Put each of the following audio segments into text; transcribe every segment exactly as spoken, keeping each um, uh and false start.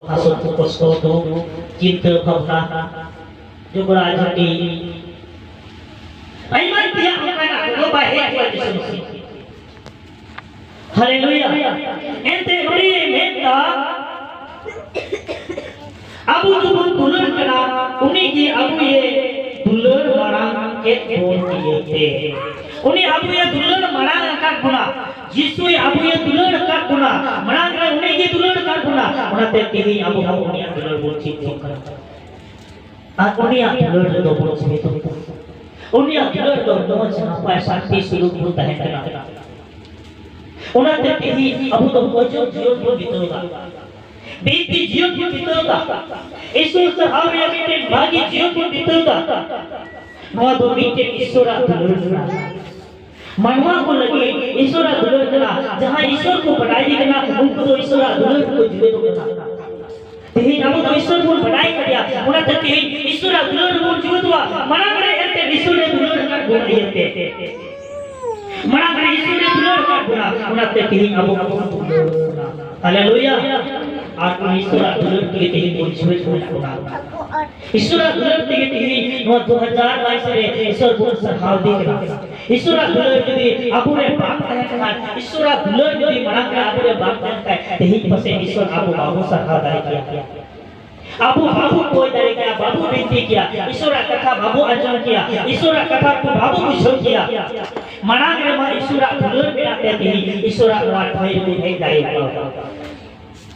ᱦᱟᱥᱩ ᱠᱚᱥᱴᱚ, ᱫᱩᱠ, ᱪᱤᱱᱛᱟᱹ ᱵᱷᱟᱵᱽᱱᱟ, ᱡᱷᱚᱜᱽᱲᱟ ᱡᱷᱟᱹᱴᱤ, ᱟᱭᱢᱟ ᱛᱮᱭᱟᱜ ᱚᱱᱠᱟᱱᱟᱜ ᱠᱚᱫᱚ ᱵᱟᱭ ᱦᱮᱡ ᱠᱚᱜᱼᱟ ᱡᱤᱥᱩ ᱢᱟᱥᱤ᱾ ᱦᱟᱞᱮᱞᱩᱭᱟ᱾ ᱮᱱᱛᱮ ᱩᱱᱤ ᱢᱮᱱᱫᱟ, ᱟᱵᱚ ᱫᱚᱵᱚᱱ ᱫᱩᱞᱟᱹᱲ ᱠᱟᱱᱟ, ᱩᱱᱤ ᱜᱮ ᱟᱵᱚᱭᱮ ᱫᱩᱞᱟᱹᱲ ᱢᱟᱲᱟᱝ ᱠᱮᱫ ᱵᱚᱱ ᱤᱭᱟᱹᱛᱮ᱾ ᱩᱱᱤ ᱟᱵᱚᱭᱮ ᱫᱩᱞᱟᱹᱲ ᱢᱟᱲᱟᱝ ᱟᱠᱟᱫ ᱵᱚᱱᱟ, ᱡᱤᱥᱩᱭ ᱟᱵᱚᱭᱮ ᱫᱩᱞᱟᱹᱲ ᱟᱠᱟᱫ ᱵᱚᱱᱟ, ᱢᱟᱲᱟᱝ ᱨᱮ ᱩᱱᱤ ᱜᱮ ᱫᱩᱞᱟᱹᱲ ᱟᱠᱟᱫ ᱵᱚᱱᱟ, ᱚᱱᱟᱛᱮ ᱛᱮᱦᱮᱧ ᱟᱵᱚ ᱦᱚᱸ ᱩᱱᱤᱭᱟᱜ ᱫᱩᱞᱟᱹᱲ ᱵᱚᱱ ᱪᱮᱫ ᱡᱚᱝ ᱠᱟᱱᱟ᱾ ᱟᱨ ᱩᱱᱤᱭᱟᱜ ᱫᱩᱞᱟᱹᱲ ᱨᱮᱫᱚ ᱵᱚᱱ ᱡᱤᱣᱮᱫᱚᱜ ᱠᱟᱱᱟ᱾ ᱩᱱᱤᱭᱟᱜ ᱫᱩᱞᱟᱹᱲ ᱫᱚ ᱢᱚᱡᱽ ᱱᱟᱯᱟᱭ ᱥᱟᱱᱛᱤ ᱥᱩᱞᱩᱠ ᱵᱚᱱ ᱛᱟᱦᱮᱱ ᱠᱟᱱᱟ᱾ ᱚᱱᱟᱛᱮ ᱛᱮᱦᱮᱧ ᱟᱵᱚ ᱫᱚ ᱢᱚᱡᱽ ᱡᱤᱭᱚᱱ ᱵᱚᱱ ᱵᱤᱛᱟᱹᱣ ᱮᱫᱟ, ᱵᱤᱱᱛᱤ ᱡᱤᱭᱚᱱ ᱵᱚᱱ ᱵᱤᱛᱟᱹᱣ ᱮᱫᱟ, ᱤᱥᱩᱨ ᱥᱟᱦᱟᱣ ᱨᱮᱭᱟᱜ ᱢᱤᱫᱴᱮᱱ ᱵᱷᱟᱹᱜᱤ ᱡᱤᱭᱚᱱ ᱵᱚᱱ ᱵᱤᱛᱟᱹᱣ ᱮᱫᱟ᱾ ᱱᱚᱣᱟ ᱫᱚ ᱢᱤᱫᱴᱮᱱ ᱤᱥᱚᱨᱟᱜ ᱫᱩᱞᱟᱹᱲ ᱠᱟᱱᱟ᱾ ᱢᱟᱱᱣᱟ ᱠᱚ ᱞᱟᱹᱜᱤᱫ ᱤᱥᱚᱨᱟᱜ ᱫᱩᱞᱟᱹᱲ ᱠᱟᱱᱟ᱾ ᱡᱟᱦᱟᱸᱭ ᱤᱥᱚᱨ ᱠᱚ ᱵᱟᱰᱟᱭ ᱜᱮ ᱠᱟᱱᱟ, ᱩᱱᱠᱩ ᱫᱚ ᱤᱥᱚᱨᱟᱜ ᱫᱩᱞᱟᱹᱲ ᱨᱮᱠᱚ ᱡᱤᱣᱮᱫᱚᱜ ᱠᱟᱱᱟ᱾ ᱛᱮᱦᱮᱧ ᱟᱵᱚ ᱫᱚ ᱤᱥᱚᱨ ᱵᱚᱱ ᱵᱟᱰᱟᱭ ᱠᱟᱫᱮᱭᱟ, ᱚᱱᱟᱛᱮ ᱛᱮᱦᱮᱧ ᱤᱥᱚᱨᱟᱜ ᱫᱩᱞᱟᱹᱲ ᱨᱮᱵᱚᱱ ᱡᱤᱣᱮᱫᱚᱜᱼᱟ᱾ ᱢᱟᱲᱟᱝ ᱨᱮ ᱮᱱᱛᱮ ᱤᱥᱚᱨ ᱮ ᱫᱩᱞᱟᱹᱲ ᱟᱠᱟᱫ ᱵᱚᱱᱟ ᱤᱭᱟᱹᱛᱮ᱾ ᱢᱟᱲᱟᱝ ᱨᱮ ᱤᱥᱚᱨ ᱮ ᱫᱩᱞᱟᱹᱲ ᱟᱠᱟᱫ ᱵᱚᱱᱟ, ᱚᱱᱟᱛᱮ ᱛᱮᱦᱮᱧ ᱟᱵᱚ ᱵᱚᱱ ᱫᱩᱞᱟᱹᱲ ᱠᱟᱱᱟ᱾ ᱦᱟᱞᱮᱞᱩᱭᱟ᱾ ᱟᱨ ᱚᱱᱟ ᱤᱥᱚᱨᱟᱜ ᱫᱩᱞᱟᱹᱲ ᱛᱮᱜᱮ ᱛᱮᱦᱮᱧ ᱵᱚᱱ ᱡᱤᱣᱮᱫ ᱢᱮᱱᱟᱜ ᱵᱚᱱᱟ᱾ ᱤᱥᱚᱨᱟᱜ ᱫᱩᱞᱟᱹᱲ ᱛᱮᱜᱮ ᱛᱮᱦᱮᱧ ᱱᱚᱣᱟ ᱫᱩ ᱦᱟᱡᱟᱨ ᱵᱟᱭᱤᱥ ᱨᱮ ᱤᱥᱚᱨ ᱵᱚᱱ ᱥᱟᱨᱦᱟᱣ ᱫᱮ ᱠᱟᱱᱟ᱾ ᱤᱥᱚᱨᱟᱜ ᱫᱩᱞᱟᱹᱲ ᱡᱩᱫᱤ ᱟᱵᱚᱨᱮ ᱵᱟᱝ ᱛᱟᱦᱮᱸ ᱠᱷᱟᱱ, ᱤᱥᱚᱨᱟᱜ ᱫᱩᱞᱟᱹᱲ ᱡᱩᱫᱤ ᱢᱟᱲᱟᱝ ᱨᱮ ᱟᱵᱚᱨᱮ ᱵᱟᱝ ᱛᱟᱦᱮᱸ ᱠᱷᱟᱱ, ᱛᱮᱦᱮᱧ ᱯᱟᱥᱮᱡ ᱤᱥᱚᱨ ᱟᱵᱚ ᱵᱟᱵᱚ ᱥᱟᱨᱦᱟᱣ ᱫᱟᱲᱮ ᱠᱮᱭᱟ᱾ ᱟᱵᱚ ᱵᱟᱵᱚ ᱠᱚᱭ ᱫᱟᱲᱮ ᱠᱮᱭᱟ, ᱵᱟᱵᱚ ᱵᱤᱱᱛᱤ ᱠᱮᱭᱟ, ᱤᱥᱚᱨᱟᱜ ᱠᱟᱛᱷᱟ ᱵᱟᱵᱚ ᱟᱸᱡᱚᱢ ᱠᱮᱭᱟ, ᱤᱥᱚᱨᱟᱜ ᱠᱟᱛᱷᱟ ᱠᱚ ᱵᱟᱵᱚ ᱵᱩᱡᱷᱟᱹᱣ ᱠᱮᱭᱟ᱾ ᱢᱟᱲᱟᱝ ᱨᱮᱢᱟ ᱤᱥᱚᱨᱟᱜ ᱫᱩᱞᱟᱹᱲ ᱢᱮᱱᱟᱜ ᱛᱮ ᱛᱮᱦᱮᱧ ᱤᱥᱚᱨᱟᱜ ᱱᱚᱣᱟ ᱴᱷᱟᱹᱭ ᱨᱮᱵᱚᱱ ᱦᱮᱡ ᱫᱟᱲᱮ ᱠᱟᱣᱫᱟ᱾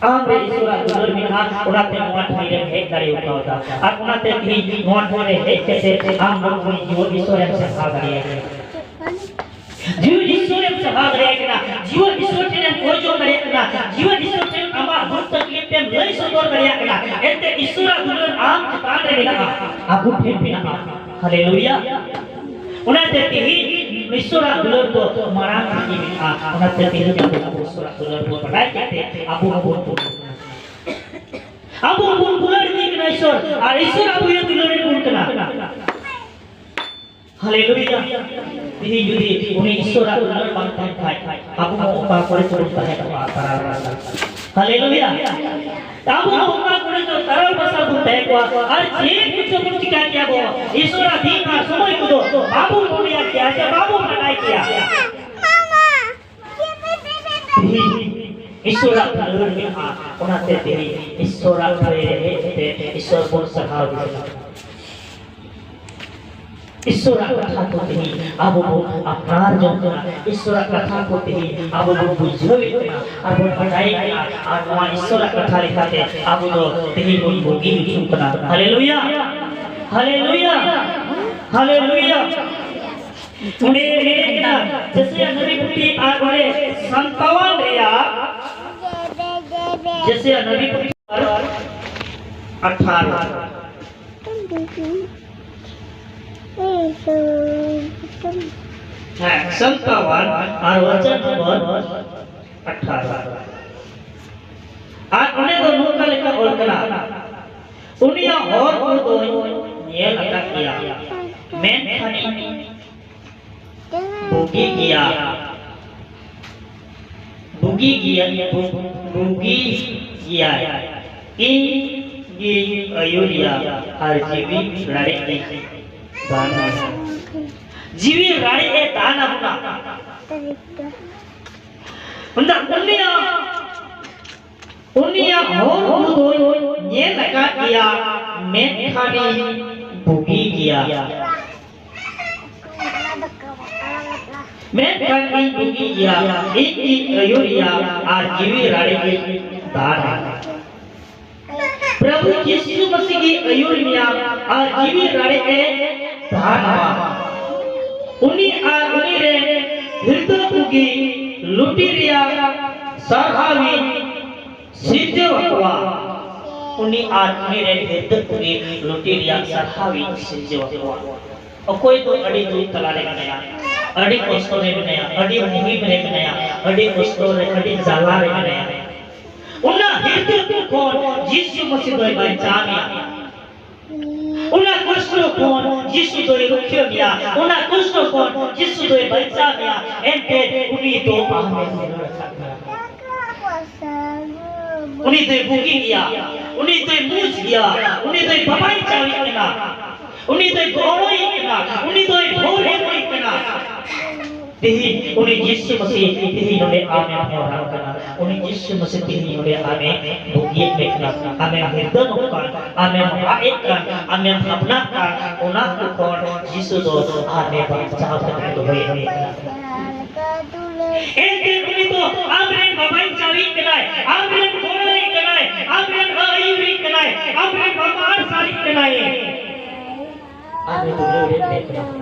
ᱟᱢ ᱨᱮ ᱤᱥᱚᱨᱟᱜ ᱫᱩᱞᱟᱹᱲ ᱢᱮᱱᱟᱜᱼᱟ, ᱚᱱᱟᱛᱮ ᱱᱚᱣᱟ ᱴᱷᱟᱹᱭ ᱨᱮᱢ ᱦᱮᱡ ᱫᱟᱲᱮ ᱠᱟᱣᱫᱟ᱾ ᱟᱨ ᱚᱱᱟᱛᱮ ᱛᱮᱦᱮᱧ ᱱᱚᱣᱟ ᱴᱷᱟᱹᱭ ᱨᱮ ᱦᱮᱡ ᱠᱟᱛᱮ ᱟᱢ ᱫᱚ ᱩᱱᱤ ᱡᱤᱣᱮᱫ ᱤᱥᱚᱨᱮᱢ ᱥᱟᱨᱦᱟᱣ ᱫᱟᱲᱮᱭᱟᱭ ᱠᱟᱱᱟ᱾ ᱡᱤᱣᱮᱫ ᱤᱥᱚᱨᱮᱢ ᱥᱟᱨᱦᱟᱣ ᱫᱟᱲᱮᱭᱟᱭ ᱠᱟᱱᱟ᱾ ᱡᱤᱣᱮᱫ ᱤᱥᱚᱨ ᱴᱷᱮᱱᱮᱢ ᱠᱚᱭ ᱡᱚᱝ ᱫᱟᱲᱮᱭᱟᱜ ᱠᱟᱱᱟ᱾ ᱡᱤᱣᱮᱫ ᱤᱥᱚᱨ ᱴᱷᱮᱱ ᱟᱢᱟᱜ ᱫᱩᱠ ᱛᱟᱠᱞᱤᱯ ᱮᱢ ᱞᱟᱹᱭ ᱥᱚᱫᱚᱨ ᱫᱟᱲᱮᱭᱟᱜ ᱠᱟᱱᱟ᱾ ᱮᱱᱛᱮ ᱤᱥᱚᱨᱟᱜ ᱫᱩᱞᱟᱹᱲ ᱟᱢ ᱪᱮᱛᱟᱱ ᱨᱮ ᱢᱮᱱᱟᱜᱼᱟ, ᱟᱵᱚ ᱴᱷᱮᱱ ᱢᱮᱱᱟᱜᱼᱟ᱾ ᱦᱟᱞᱮᱞᱩᱭᱟ᱾ ᱚᱱᱟᱛᱮ ᱛᱮᱦᱮᱧ ᱤᱥᱚᱨᱟᱜ ᱫᱩᱞᱟᱹᱲ ᱫᱚ ᱢᱟᱲᱟᱝ ᱨᱮᱜᱮ ᱢᱮᱱᱟᱜᱼᱟ᱾ ᱚᱱᱟᱛᱮ ᱛᱮᱦᱮᱧ ᱟᱵᱚ ᱤᱥᱚᱨᱟᱜ ᱫᱩᱞᱟᱹᱲ ᱵᱚᱱ ᱵᱟᱰᱟᱭ ᱠᱮᱫ ᱛᱮ ᱟᱵᱚ ᱦᱚᱸᱵᱚᱱ ᱫᱩᱞᱟᱹᱲ ᱠᱟᱱᱟ᱾ ᱟᱵᱚ ᱦᱚᱸᱵᱚᱱ ᱫᱩᱞᱟᱹᱲ ᱤᱫᱤ ᱠᱟᱱᱟ ᱤᱥᱚᱨ, ᱟᱨ ᱤᱥᱚᱨ ᱟᱵᱚ ᱦᱚᱸ ᱫᱩᱞᱟᱹᱲ ᱮᱫ ᱵᱚᱱ ᱠᱟᱱᱟ᱾ ᱦᱟᱞᱮᱞᱩᱭᱟ᱾ ᱛᱮᱦᱮᱧ ᱡᱩᱫᱤ ᱩᱱᱤ ᱤᱥᱚᱨᱟᱜ ᱫᱩᱞᱟᱹᱲ ᱵᱟᱝ ᱛᱟᱦᱮᱱ ᱠᱷᱟᱡ, ᱟᱵᱚ ᱦᱚᱸ ᱚᱠᱟ ᱠᱚᱨᱮ ᱪᱚᱵᱚᱱ ᱛᱟᱦᱮᱸ ᱠᱚᱜᱼᱟ, ᱛᱟᱨᱟ ᱨᱮ᱾ ᱦᱟᱞᱮᱞᱩᱭᱟ᱾ ᱟᱵᱚ ᱫᱚ ᱚᱠᱟ ᱠᱚᱨᱮ ᱪᱚ ᱛᱟᱨᱟᱞ ᱵᱟᱥᱟ ᱵᱚᱱ ᱛᱟᱦᱮᱸ ᱠᱚᱜᱼᱟ ᱟᱨ ᱪᱮᱫ ᱠᱚᱪᱚ ᱵᱚᱱ ᱪᱤᱠᱟ ᱠᱮᱭᱟ ᱵᱚ, ᱤᱥᱚᱨᱟᱜ ᱫᱤᱱ ᱟᱨ ᱥᱚᱢᱚᱭ ᱠᱚᱫᱚ ᱵᱟᱵᱚ ᱢᱚᱱᱮᱭᱟ ᱠᱮᱭᱟ ᱥᱮ ᱵᱟᱵᱚ ᱵᱟᱰᱟᱭ ᱠᱮᱭᱟ᱾ ᱛᱮᱦᱮᱧ ᱤᱥᱚᱨᱟᱜ ᱫᱩᱞᱟᱹᱲ ᱢᱮᱱᱟᱜᱼᱟ, ᱚᱱᱟᱛᱮ ᱛᱮᱦᱮᱧ ᱤᱥᱚᱨᱟᱜ ᱛᱷᱟᱹᱨᱤ ᱨᱮ ᱦᱮᱡ ᱠᱟᱛᱮ ᱤᱥᱚᱨ ᱵᱚᱱ ᱥᱟᱨᱦᱟᱣ ᱫᱮ ᱠᱟᱱᱟ᱾ ᱤᱥᱚᱨᱟᱜ ᱠᱟᱛᱷᱟ ᱠᱚ ᱛᱮᱦᱮᱧ ᱟᱵᱚ ᱵᱚᱱ ᱟᱯᱱᱟᱨ ᱡᱚᱝ ᱠᱟᱱᱟ, ᱤᱥᱚᱨᱟᱜ ᱠᱟᱛᱷᱟ ᱠᱚ ᱛᱮᱦᱮᱧ ᱟᱵᱚ ᱵᱚᱱ ᱵᱩᱡᱷᱟᱹᱣᱮᱫ ᱠᱟᱱᱟ ᱟᱨ ᱵᱚᱱ ᱵᱟᱰᱟᱭᱮᱫ ᱠᱟᱱᱟ, ᱟᱨ ᱱᱚᱣᱟ ᱤᱥᱚᱨᱟᱜ ᱠᱟᱛᱷᱟ ᱞᱮᱠᱟᱛᱮ ᱟᱵᱚ ᱫᱚ ᱛᱮᱦᱮᱧ ᱵᱚᱱ ᱵᱩᱜᱤ ᱦᱚᱪᱚᱜ ᱠᱟᱱᱟ᱾ ᱦᱟᱞᱮᱞᱩᱭᱟ, ᱦᱟᱞᱮᱞᱩᱭᱟ, ᱦᱟᱞᱮᱞᱩᱭᱟ᱾ ᱚᱸᱰᱮ ᱢᱮᱱᱮᱫ ᱠᱟᱱᱟ, ᱡᱮᱥᱟᱭᱟ ᱱᱚᱵᱤ ᱯᱩᱛᱷᱤ ᱟᱨ ᱚᱸᱰᱮ ᱥᱟᱱᱛᱟᱣᱟᱱ ᱨᱮᱭᱟᱜ, ᱡᱮᱥᱟᱭᱟ ᱱᱚᱵᱤ ᱯᱩᱛᱷᱤ ᱟᱨ ᱟᱴᱷᱟᱨᱚ᱾ ᱦᱮᱸ, ᱥᱟᱱᱛᱟᱣᱟᱱ ᱟᱨ ᱣᱟᱪᱚᱱ ᱱᱚᱢᱵᱚᱨ ᱟᱴᱷᱟᱨᱚ᱾ ᱟᱨ ᱚᱸᱰᱮ ᱫᱚ ᱱᱚᱝᱠᱟ ᱞᱮᱠᱟ ᱚᱞ ᱠᱟᱱᱟ, ᱩᱱᱤᱭᱟᱜ ᱦᱚᱨ ᱠᱚᱫᱚᱧ ᱧᱮᱞ ᱟᱠᱟᱫ ᱜᱮᱭᱟ, ᱢᱮᱱᱠᱷᱟᱱᱤᱧ ᱵᱩᱜᱤ ᱜᱮᱭᱟ, ᱵᱩᱜᱤ ᱜᱮᱭᱟ, ᱵᱩ-, ᱵᱩᱜᱤ ᱜᱮᱭᱟᱭ᱾ ᱤᱧ ᱜᱤᱧ ᱟᱹᱭᱩᱨᱮᱭᱟ ᱟᱨ ᱡᱤᱣᱤ ᱨᱟᱲᱮᱡ ᱤᱧ ᱫᱟᱱ ᱟᱭᱟ᱾ ᱡᱤᱣᱤ ᱨᱟᱲᱮᱡ ᱮ ᱫᱟᱱ ᱟᱵᱚᱱᱟ᱾ ᱚᱱᱟ ᱩᱱᱤᱭᱟᱜ ᱩᱱᱤᱭᱟᱜ ᱦᱚᱨ ᱠᱚᱫᱚᱧ ᱧᱮᱞ ᱟᱠᱟᱫ ᱜᱮᱭᱟ, ᱢᱮᱱᱠᱷᱟᱱᱤᱧ ᱵᱩᱜᱤ ᱜᱮᱭᱟ᱾ ᱢᱮᱱᱠᱷᱟᱱ ᱤᱧ ᱵᱩᱜᱤ ᱜᱮᱭᱟ, ᱤᱧ ᱜᱤᱧ ᱟᱹᱭᱩᱨᱮᱭᱟ ᱟᱨ ᱡᱤᱣᱤ ᱨᱟᱲᱮᱡ ᱤᱧ ᱫᱟᱱᱟ᱾ ᱯᱨᱚᱵᱷᱩ ᱡᱤᱥᱩ ᱢᱟᱹᱥᱤ ᱜᱮ ᱟᱹᱭᱩᱨ ᱢᱮᱭᱟ ᱟᱨ ᱡᱤᱣᱤ ᱨᱟᱲᱮᱡ ᱮ ᱫᱟᱱ ᱟᱢᱟ᱾ ᱩᱱᱤ ᱟᱨ ᱩᱱᱤ ᱨᱮᱱ ᱦᱤᱨᱫᱟᱹ ᱠᱚᱜᱮ ᱞᱩᱴᱤ ᱨᱮᱭᱟᱜ ᱥᱟᱨᱦᱟᱣᱤᱧ ᱥᱤᱨᱡᱟᱹᱣ ᱟᱠᱚᱣᱟ᱾ ᱩᱱᱤ ᱟᱨ ᱩᱱᱤ ᱨᱮᱱ ᱦᱤᱨᱫᱟᱹ ᱠᱚᱜᱮ ᱞᱩᱴᱤ ᱨᱮᱭᱟᱜ ᱥᱟᱨᱦᱟᱣᱤᱧ ᱥᱤᱨᱡᱟᱹᱣ ᱟᱠᱚᱣᱟ᱾ ᱚᱠᱚᱭ ᱫᱚ ᱟᱹᱰᱤ ᱫᱩᱠ ᱛᱟᱞᱟ ᱨᱮ ᱢᱮᱱᱟᱭᱟ, ᱟᱹᱰᱤ ᱠᱚᱥᱴᱚ ᱨᱮ ᱢᱮᱱᱟᱭᱟ, ᱟᱹᱰᱤ ᱢᱩᱦᱤᱢ ᱨᱮ ᱢᱮᱱᱟᱭᱟ, ᱟᱹᱰᱤ ᱠᱚᱥᱴᱚ ᱨᱮ, ᱟᱹᱰᱤ ᱡᱟᱞᱟ ᱨᱮ ᱢᱮᱱᱟᱭᱟ᱾ ᱚᱱᱟ ᱦᱤᱨᱫᱟᱹ ᱠᱚ ᱠᱷᱚᱱ ᱡᱤᱥᱩ ᱢᱟᱹᱥᱤ ᱫᱚᱭ ᱵᱟᱧᱪᱟᱣ ᱢᱮᱭᱟ᱾ ᱚᱱᱟ ᱠᱚᱥᱴᱚ ᱠᱷᱚᱱ ᱡᱤᱥᱩ ᱫᱚᱭ ᱨᱩᱠᱷᱤᱭᱟᱹ ᱢᱮᱭᱟ, ᱚᱱᱟ ᱠᱚᱥᱴᱚ ᱠᱷᱚᱱ ᱡᱤᱥᱩ ᱫᱚᱭ ᱵᱟᱧᱪᱟᱣ ᱢᱮᱭᱟ᱾ ᱮᱱᱛᱮ ᱩᱱᱤ ᱫᱚ ᱟᱢᱮ ᱫᱩᱞᱟᱹᱲ ᱟᱠᱟᱫ ᱢᱮᱭᱟ᱾ ᱩᱱᱤ ᱫᱚᱭ ᱵᱩᱜᱤ ᱜᱮᱭᱟ, ᱩᱱᱤ ᱫᱚᱭ ᱢᱚᱡᱽ ᱜᱮᱭᱟ, ᱩᱱᱤ ᱫᱚᱭ ᱵᱟᱵᱟᱭ ᱪᱟᱣᱤᱡ ᱠᱟᱱᱟ, ᱩᱱᱤ ᱫᱚᱭ ᱜᱚᱲᱚᱭᱤᱡ ᱠᱟᱱᱟ, ᱩᱱᱤ ᱫᱚᱭ ᱵᱷᱳᱨ ᱮᱢᱚᱜ ᱠᱟᱱᱟ᱾ ᱛᱮᱦᱮᱧ ᱩᱱᱤ ᱡᱤᱥᱩ ᱢᱟᱹᱥᱤ ᱛᱮᱦᱮᱧ ᱱᱚᱰᱮ ᱟᱢᱮᱢ ᱦᱚᱦᱚ ᱟᱢ ᱠᱟᱱᱟ᱾ ᱩᱱᱤ ᱡᱤᱥᱩ ᱢᱟᱹᱥᱤ ᱛᱮᱦᱮᱧ ᱱᱚᱰᱮ ᱟᱢᱮ ᱵᱩᱜᱤᱭᱮᱫ ᱢᱮ ᱠᱟᱱᱟ, ᱟᱢᱮᱢ ᱦᱤᱨᱫᱟᱹᱱᱚᱜ ᱠᱟᱱ, ᱟᱢᱮᱢ ᱨᱟᱜ ᱮᱫ ᱠᱟᱱ, ᱟᱢᱮᱢ ᱵᱷᱟᱵᱽᱱᱟᱜ ᱠᱟᱱ, ᱚᱱᱟ ᱠᱚ ᱠᱷᱚᱱ ᱡᱤᱥᱩ ᱫᱚ ᱟᱢᱮ ᱵᱟᱧᱪᱟᱣ ᱠᱟᱛᱮ ᱫᱚᱦᱚᱭᱮᱫ ᱢᱮ ᱠᱟᱱᱟ᱾ ᱮᱱᱛᱮ ᱩᱱᱤ ᱫᱚ ᱟᱢᱨᱮᱱ ᱵᱟᱵᱟᱭ ᱪᱟᱣᱤᱡ ᱠᱟᱱᱟᱭ, ᱟᱢᱨᱮᱱ ᱜᱚᱲᱚᱭᱤᱡ ᱠᱟᱱᱟᱭ, ᱟᱢᱨᱮᱱ ᱟᱹᱭᱩᱨᱤᱡ ᱠᱟᱱᱟᱭ, ᱟᱢᱨᱮᱱ ᱵᱟᱵᱟ ᱟᱨ ᱥᱟᱨᱤᱡ ᱠᱟᱱᱟᱭ᱾ ᱟᱢᱮ ᱫᱩᱞᱟᱹᱲᱮᱫ ᱢᱮ ᱠᱟᱱᱟ᱾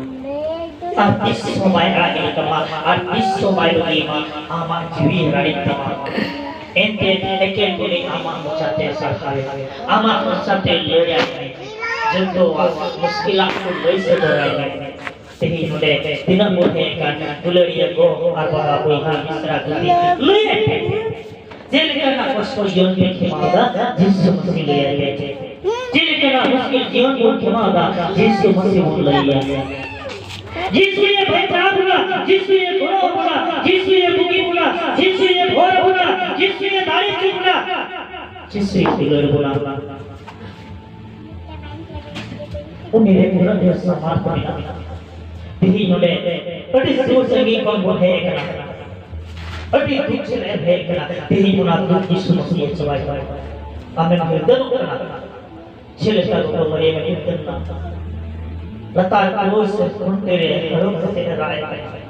ᱟᱨ ᱛᱤᱥ ᱦᱚᱸ ᱵᱟᱭ ᱟᱲᱟᱜ ᱜᱤᱰᱤ ᱠᱟᱢᱟ, ᱟᱨ ᱛᱤᱥ ᱦᱚᱸ ᱵᱟᱭ ᱵᱟᱹᱜᱤᱭᱟᱢᱟ᱾ ᱟᱢᱟᱜ ᱡᱤᱣᱤ ᱨᱟᱲᱮᱡ ᱛᱟᱢᱟ᱾ ᱮᱱᱛᱮ ᱮᱠᱮᱱ ᱩᱱᱤ ᱟᱢᱟᱜ ᱢᱚᱪᱟᱛᱮ ᱥᱟᱨᱦᱟᱣᱮ ᱢᱮ, ᱟᱢᱟᱜ ᱢᱚᱪᱟᱛᱮ ᱞᱟᱹᱭᱟᱭ ᱢᱮ᱾ ᱡᱚᱛᱚᱣᱟᱜ ᱢᱩᱥᱠᱤᱞᱟᱜ ᱠᱚ ᱞᱟᱹᱭ ᱥᱚᱫᱚᱨᱟᱭ ᱢᱮ᱾ ᱛᱮᱦᱮᱧ ᱱᱚᱰᱮ ᱛᱤᱱᱟᱹᱜ ᱵᱚᱱ ᱦᱮᱡ ᱟᱠᱟᱱ, ᱫᱩᱞᱟᱹᱲᱤᱭᱟᱹ ᱜᱚ ᱟᱨ ᱵᱟᱵᱟ, ᱵᱚᱭᱦᱟ ᱢᱤᱥᱨᱟ ᱜᱟᱛᱮ, ᱞᱟᱹᱭ ᱟᱭ ᱯᱮ᱾ ᱪᱮᱫ ᱞᱮᱠᱟᱱᱟᱜ ᱠᱚᱥᱴᱚ ᱡᱤᱭᱚᱱ ᱯᱮ ᱠᱷᱮᱢᱟᱣ ᱮᱫᱟ, ᱡᱤᱥᱩ ᱢᱟᱹᱥᱤ ᱞᱟᱹᱭ ᱟᱭ ᱯᱮ᱾ ᱪᱮᱫ ᱞᱮᱠᱟᱱᱟᱜ ᱢᱩᱥᱠᱤᱞ ᱡᱤᱭᱚᱱ ᱵᱚᱱ ᱠᱷᱮᱢᱟᱣ ᱮᱫᱟ, ᱡᱤᱥᱩ ᱢᱟᱹᱥᱤ ᱵᱚᱱ ᱞᱟᱹᱭ ᱟᱭᱟ᱾ ᱡᱤᱥᱩᱭᱮ ᱵᱟᱧᱪᱟᱣ ᱵᱚᱱᱟ, ᱡᱤᱥᱩᱭᱮ ᱜᱚᱲᱚ ᱵᱚᱱᱟ, ᱡᱤᱥᱩᱭᱮ ᱵᱩᱜᱤ ᱵᱚᱱᱟ, ᱡᱤᱥᱩᱭᱮ ᱵᱷᱳᱨ ᱵᱚᱱᱟ, ᱡᱤᱥᱩᱭᱮ ᱫᱟᱲᱮ ᱦᱚᱪᱚ ᱵᱚᱱᱟ, ᱡᱤᱥᱩᱭᱮ ᱫᱩᱞᱟᱹᱲ ᱵᱚᱱᱟ᱾ ᱩᱱᱤ ᱨᱮ ᱩᱱᱟᱹᱜ ᱰᱷᱮᱨ ᱥᱟᱢᱟᱨᱛᱷ ᱢᱮᱱᱟᱜᱼᱟ᱾ ᱛᱮᱦᱮᱧ ᱱᱚᱰᱮ ᱟᱹᱰᱤ ᱥᱩᱨ ᱥᱟᱺᱜᱤᱧ ᱠᱷᱚᱱ ᱵᱚᱱ ᱦᱮᱡ ᱟᱠᱟᱱᱟ, ᱟᱹᱰᱤ ᱫᱩᱠ ᱥᱮᱫ ᱮᱢ ᱦᱮᱡ ᱟᱠᱟᱱᱟ᱾ ᱛᱮᱦᱮᱧ ᱚᱱᱟ ᱫᱩᱠ ᱡᱤᱥᱩ ᱢᱟᱹᱥᱤᱭᱮ ᱪᱟᱵᱟᱭ ᱛᱟᱢᱟ᱾ ᱟᱢᱮᱢ ᱦᱤᱨᱫᱟᱹᱱᱚᱜ ᱠᱟᱱᱟ᱾ ᱪᱮᱫ ᱞᱮᱠᱟ ᱜᱚᱜᱚ ᱢᱟᱨᱤᱭᱟᱢ ᱦᱤᱨᱫᱟᱹᱱ ᱞᱮᱱᱟ? ᱞᱟᱛᱟᱨ ᱠᱨᱩᱥ ᱨᱮ ᱠᱷᱩᱱᱴᱤ ᱨᱮ ᱦᱟᱹᱨᱩᱵ ᱠᱟᱛᱮ ᱮ ᱨᱟᱜ ᱮᱫ ᱛᱟᱦᱮᱸ᱾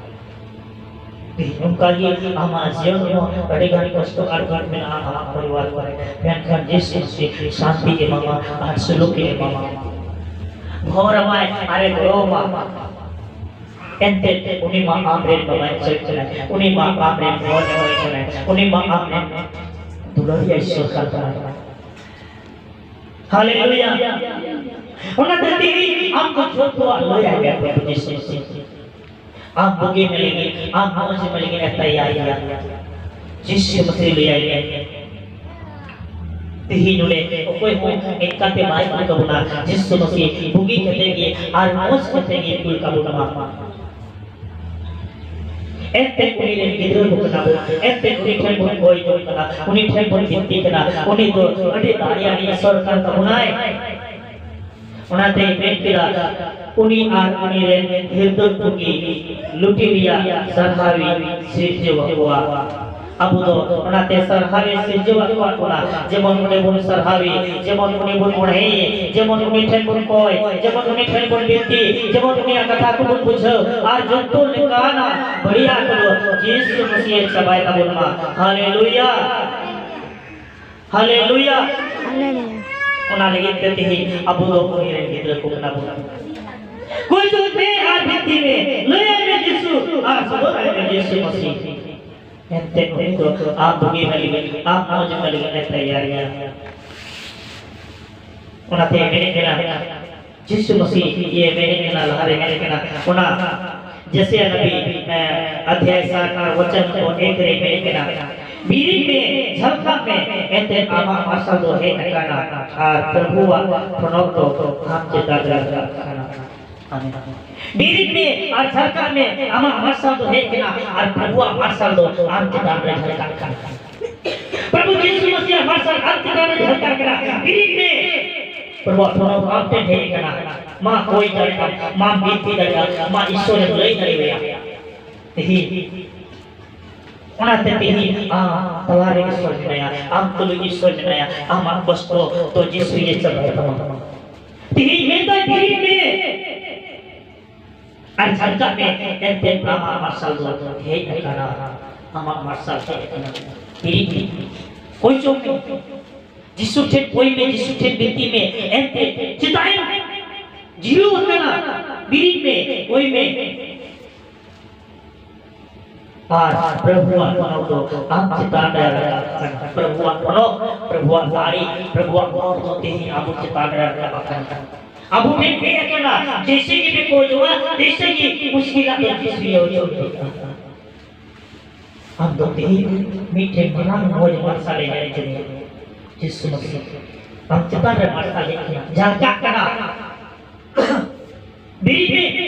ᱛᱮᱦᱮᱧ ᱚᱱᱠᱟ ᱜᱮ ᱟᱢᱟᱜ ᱡᱤᱭᱚᱱ ᱨᱮᱦᱚᱸ ᱟᱹᱰᱤ ᱜᱟᱱ ᱠᱚᱥᱴᱚ ᱟᱨ ᱫᱩᱠ ᱢᱮᱱᱟᱜᱼᱟ ᱟᱢᱟᱜ ᱯᱚᱨᱤᱵᱟᱨ ᱠᱚᱨᱮ, ᱢᱮᱱᱠᱷᱟᱱ ᱡᱤᱥᱩ ᱢᱟᱹᱥᱤ ᱥᱟᱱᱛᱤ ᱮᱢᱟᱢᱟ ᱟᱨ ᱥᱩᱞᱩᱠ ᱮ ᱮᱢᱟᱢᱟ᱾ ᱵᱷᱳᱨ ᱟᱢᱟᱭ ᱟᱨᱮ ᱜᱚᱲᱚ ᱟᱢᱟ᱾ ᱮᱱᱛᱮ ᱩᱱᱤ ᱢᱟ ᱟᱢᱨᱮᱱ ᱵᱟᱵᱟᱭ ᱪᱮᱫ ᱠᱟᱱᱟᱭ, ᱩᱱᱤ ᱢᱟ ᱟᱢᱨᱮᱱ ᱵᱷᱳᱨ ᱮᱢᱟᱭ ᱠᱟᱱᱟᱭ, ᱩᱱᱤ ᱢᱟ ᱟᱢᱨᱮᱱ ᱫᱩᱞᱟᱹᱲᱤᱭᱟᱹ ᱤᱥᱚᱨ ᱠᱟᱱ ᱛᱟᱢᱟᱭ᱾ ᱦᱟᱞᱮᱞᱩᱭᱟ᱾ ᱚᱱᱟᱛᱮ ᱛᱮᱦᱮᱧ ᱟᱢ ᱠᱚ ᱡᱚᱛᱚᱣᱟᱜ ᱞᱟᱹᱭ ᱟᱭ ᱢᱮ ᱯᱨᱚᱵᱷᱩ ᱡᱤᱥᱩ ᱢᱟᱹᱥᱤ᱾ ᱟᱢ ᱵᱩᱜᱤ ᱢᱮ ᱞᱟᱹᱜᱤᱫ, ᱟᱢ ᱢᱚᱡᱽ ᱢᱮ ᱞᱟᱹᱜᱤᱫ ᱮ ᱛᱮᱭᱟᱨ ᱜᱮᱭᱟ᱾ ᱡᱤᱥᱩ ᱢᱟᱹᱥᱤ ᱞᱟᱹᱭ ᱟᱭ ᱢᱮ᱾ ᱛᱮᱦᱮᱧ ᱱᱚᱰᱮ ᱚᱠᱚᱭ ᱦᱚᱸ ᱮᱱᱠᱟᱛᱮ ᱵᱟᱭ ᱠᱩᱞ ᱠᱟᱵᱚᱱᱟ᱾ ᱡᱤᱥᱩ ᱢᱟᱹᱥᱤ ᱵᱩᱜᱤ ᱠᱟᱛᱮ ᱜᱮ ᱟᱨ ᱢᱚᱡᱽ ᱠᱟᱛᱮ ᱜᱮ ᱠᱩᱞ ᱠᱟᱵᱚᱱᱟ᱾ ᱮᱱᱛᱮ ᱩᱱᱤ ᱨᱮᱱ ᱜᱤᱫᱽᱨᱟᱹ ᱠᱚ ᱠᱟᱱᱟ ᱵᱚᱱ, ᱮᱱᱛᱮ ᱩᱱᱤ ᱴᱷᱮᱱ ᱵᱚᱱ ᱠᱚᱭ ᱡᱚᱝ ᱠᱟᱱᱟ, ᱩᱱᱤ ᱴᱷᱮᱱ ᱵᱚᱱ ᱵᱤᱱᱛᱤ ᱠᱟᱱᱟ, ᱩᱱᱤ ᱫᱚ ᱟᱹᱰᱤ ᱫᱟᱲᱮᱭᱟᱱ ᱤᱥᱚᱨ ᱠᱟᱱ ᱛᱟᱵᱚᱱᱟᱭ᱾ ᱚᱱᱟᱛᱮᱭ ᱢᱮᱱ ᱠᱮᱫᱟ, ᱩᱱᱤ ᱟᱨ ᱩᱱᱤ ᱨᱮᱱ ᱦᱤᱨᱫᱟᱹ ᱠᱚᱜᱮ ᱞᱩᱴᱤ ᱨᱮᱭᱟᱜ ᱥᱟᱨᱦᱟᱣᱤᱧ ᱥᱤᱨᱡᱟᱹᱣ ᱟᱠᱚᱣᱟ᱾ ᱟᱵᱚ ᱫᱚ ᱚᱱᱟᱛᱮ ᱥᱟᱨᱦᱟᱣᱮ ᱥᱤᱨᱡᱟᱹᱣ ᱟᱠᱟᱫ ᱵᱚᱱᱟ, ᱡᱮᱢᱚᱱ ᱩᱱᱤ ᱵᱚᱱ ᱥᱟᱨᱦᱟᱣᱮ, ᱡᱮᱢᱚᱱ ᱩᱱᱤ ᱵᱚᱱ ᱚᱬᱦᱮᱭᱮ, ᱡᱮᱢᱚᱱ ᱩᱱᱤ ᱴᱷᱮᱱ ᱵᱚᱱ ᱠᱚᱭ, ᱡᱮᱢᱚᱱ ᱩᱱᱤ ᱴᱷᱮᱱ ᱵᱚᱱ ᱵᱤᱱᱛᱤ, ᱡᱮᱢᱚᱱ ᱩᱱᱤᱭᱟᱜ ᱠᱟᱛᱷᱟ ᱠᱚᱵᱚᱱ ᱵᱩᱡᱷᱟᱹᱣ, ᱟᱨ ᱡᱚᱛᱚ ᱞᱮᱠᱟᱱᱟᱜ ᱵᱟᱹᱲᱤᱡᱟᱜ ᱠᱚᱫᱚ ᱡᱤᱥᱩ ᱢᱟᱹᱥᱤᱭᱟᱹ ᱪᱟᱵᱟᱭ ᱛᱟᱵᱚᱱ ᱢᱟ᱾ ᱦᱟᱞᱮᱞᱩᱭᱟ, ᱦᱟᱞᱮᱞᱩᱭᱟ᱾ ᱦᱟᱞᱮᱞᱩᱭᱟ᱾ ᱚᱱᱟ ᱞᱟᱹᱜᱤᱫ ᱛᱮ ᱛᱮᱦᱮᱧ ᱟᱵᱚ ᱫᱚ ᱩᱱᱤ ᱨᱮᱱ ᱜᱤᱫᱽᱨᱟᱹ ᱠᱚ ᱠᱟᱱᱟ ᱵᱚᱱ᱾ ᱠᱚᱭ ᱡᱚᱝ ᱢᱮ ᱟᱨ ᱵᱤᱱᱛᱤ ᱢᱮ, ᱞᱟᱹᱭᱟᱭ ᱢᱮ ᱡᱤᱥᱩ, ᱟᱨ ᱥᱚᱫᱚᱨᱟᱭ ᱢᱮ ᱡᱤᱥᱩ ᱢᱟᱹᱥᱤ᱾ ᱮᱱᱛᱮ ᱩᱱᱤ ᱫᱚ ᱟᱢ ᱵᱩᱜᱤ ᱞᱟᱹᱜᱤᱫ, ᱟᱢ ᱢᱚᱡᱽ ᱞᱟᱹᱜᱤᱫ ᱮ ᱛᱮᱭᱟᱨ ᱜᱮᱭᱟ᱾ ᱚᱱᱟᱛᱮ ᱢᱮᱱᱮᱫ ᱠᱟᱱᱟ, ᱡᱤᱥᱩ ᱢᱟᱹᱥᱤ ᱤᱭᱟᱹ ᱢᱮᱱᱮᱫ ᱠᱟᱱᱟ, ᱞᱟᱦᱟᱨᱮ ᱢᱮᱱᱮᱫ ᱠᱟᱱᱟ, ᱚᱱᱟ ᱡᱮᱥᱮᱭᱟ ᱱᱟᱵᱤ, ᱮ, ᱚᱫᱷᱭᱟᱭ ᱥᱟᱛ ᱟᱨ ᱣᱚᱪᱚᱱ ᱠᱚ ᱮᱠ ᱨᱮ ᱢᱮᱱᱮᱫ ᱠᱟᱱᱟ, ᱵᱤᱨᱤᱫ ᱢᱮ, ᱡᱷᱟᱞᱠᱟᱜ ᱢᱮ, ᱮᱱᱛᱮ ᱟᱢᱟᱜ ᱢᱟᱨᱥᱟᱞ ᱫᱚ ᱦᱮᱡ ᱟᱠᱟᱱᱟ, ᱟᱨ ᱯᱨᱚᱵᱷᱩᱣᱟᱜ ᱴᱷᱚᱱᱚᱠ ᱫᱚ ᱟᱢ ᱪᱮᱛᱟᱱ ᱨᱮ ᱨᱟᱠᱟᱵ ᱠᱟᱱᱟ᱾ ᱟᱢᱮᱱ᱾ ᱵᱤᱨᱤᱫ ᱢᱮ ᱟᱨ ᱡᱷᱟᱞᱠᱟᱜ ᱢᱮ, ᱟᱢᱟᱜ ᱢᱟᱨᱥᱟᱞ ᱫᱚ ᱦᱮᱡ ᱠᱟᱱᱟ, ᱟᱨ ᱯᱨᱚᱵᱷᱩᱣᱟᱜ ᱢᱟᱨᱥᱟᱞ ᱫᱚ ᱟᱢ ᱪᱮᱛᱟᱱ ᱨᱮ ᱡᱷᱟᱞᱠᱟᱜ ᱠᱟᱱᱟ᱾ ᱯᱨᱚᱵᱷᱩ ᱡᱤᱥᱩ ᱢᱟᱹᱥᱤᱭᱟᱜ ᱢᱟᱨᱥᱟᱞ ᱟᱢ ᱪᱮᱛᱟᱱ ᱨᱮ ᱡᱷᱟᱞᱠᱟᱜ ᱠᱟᱱᱟ᱾ ᱵᱤᱨᱤᱫ ᱢᱮ᱾ ᱯᱨᱚᱵᱷᱩᱣᱟᱜ ᱴᱷᱚᱱᱚᱠ ᱟᱢ ᱴᱷᱮᱱ ᱦᱮᱡ ᱟᱠᱟᱱᱟ᱾ ᱢᱟ ᱠᱚᱭ ᱫᱟᱲᱮᱭᱟᱜ ᱟᱢ, ᱢᱟ ᱵᱤᱱᱛᱤ ᱫᱟᱲᱮᱭᱟᱜ ᱟᱢ, ᱢᱟ ᱤᱥᱚᱨᱮᱢ ᱞᱟᱹᱭ ᱫᱟᱲᱮᱣᱟᱭᱟ᱾ ᱛᱮᱦᱮᱧ ᱚᱱᱟᱛᱮ ᱛᱮᱦᱮᱧ ᱟᱢ ᱛᱟᱞᱟᱨᱮ ᱤᱥᱚᱨ ᱢᱮᱱᱟᱭᱟ, ᱟᱢ ᱛᱩᱞᱩᱡ ᱤᱥᱚᱨ ᱢᱮᱱᱟᱭᱟ, ᱟᱢᱟᱜ ᱠᱚᱥᱴᱚ ᱫᱚ ᱡᱤᱥᱩᱭᱮ ᱪᱟᱵᱟᱭ ᱛᱟᱢᱟ᱾ ᱛᱮᱦᱮᱧ ᱢᱮᱱᱫᱟᱭ, ᱵᱤᱨᱤᱫ ᱢᱮ ᱟᱨ ᱡᱷᱟᱞᱠᱟᱜ ᱢᱮ, ᱮᱱᱛᱮ ᱟᱢᱟᱜ ᱢᱟᱨᱥᱟᱞ ᱫᱚ ᱦᱮᱡ ᱟᱠᱟᱱᱟ, ᱟᱢᱟᱜ ᱢᱟᱨᱥᱟᱞ ᱦᱮᱡ ᱟᱠᱟᱱᱟ᱾ ᱵᱤᱨᱤᱫ ᱢᱮ, ᱠᱚᱭ ᱡᱚᱝ ᱢᱮ, ᱡᱤᱥᱩ ᱴᱷᱮᱱ ᱠᱚᱭ ᱢᱮ, ᱡᱤᱥᱩ ᱴᱷᱮᱱ ᱵᱤᱱᱛᱤ ᱢᱮ, ᱮᱱᱛᱮ ᱪᱮᱫᱟᱜ ᱮᱢ ᱡᱤᱨᱟᱹᱣ ᱟᱠᱟᱱᱟ? ᱵᱤᱨᱤᱫ ᱢᱮ, ᱠᱚᱭ ᱢᱮ᱾ ᱟᱨ ᱯᱨᱚᱵᱷᱩᱣᱟᱜ ᱴᱷᱚᱱᱚᱠ ᱫᱚ ᱟᱢ ᱪᱮᱛᱟᱱ ᱨᱮ ᱨᱟᱠᱟᱵ ᱟᱠᱟᱱᱟ᱾ ᱯᱨᱚᱵᱷᱩᱣᱟᱜ ᱴᱷᱚᱱᱚᱠ, ᱯᱨᱚᱵᱷᱩᱣᱟᱜ ᱫᱟᱲᱮ, ᱯᱨᱚᱵᱷᱩᱣᱟᱜ ᱜᱚᱲᱚ ᱫᱚ ᱛᱮᱦᱮᱧ ᱟᱵᱚ ᱪᱮᱛᱟᱱ ᱨᱮ ᱨᱟᱠᱟᱵ ᱟᱠᱟᱱᱟ᱾ ᱟᱵᱚ ᱴᱷᱮᱱ ᱦᱮᱡ ᱟᱠᱟᱱᱟ, ᱡᱮᱭᱥᱮ ᱜᱮ ᱯᱮ ᱠᱚᱭᱚᱜᱼᱟ, ᱛᱮᱭᱥᱮ ᱜᱮ ᱢᱩᱥᱠᱤᱞᱟᱜ ᱫᱚ ᱡᱤᱥᱩᱭ ᱚᱪᱚᱜ ᱠᱮᱫᱟ᱾ ᱟᱢ ᱫᱚ ᱛᱮᱦᱮᱧ ᱢᱤᱫᱴᱮᱱ ᱢᱟᱨᱟᱝ ᱢᱚᱡᱽ ᱢᱟᱨᱥᱟᱞᱮ ᱧᱮᱞ ᱦᱚᱪᱚ ᱢᱮᱭᱟ᱾ ᱡᱤᱥᱩ ᱢᱟᱹᱥᱤ, ᱟᱢ ᱪᱮᱛᱟᱱ ᱨᱮ ᱢᱟᱨᱥᱟᱞ ᱦᱮᱡ ᱟᱠᱟᱱᱟ, ᱡᱷᱟᱞᱠᱟᱜ ᱠᱟᱱᱟ᱾ ᱵᱤᱨᱤᱫ ᱢᱮ᱾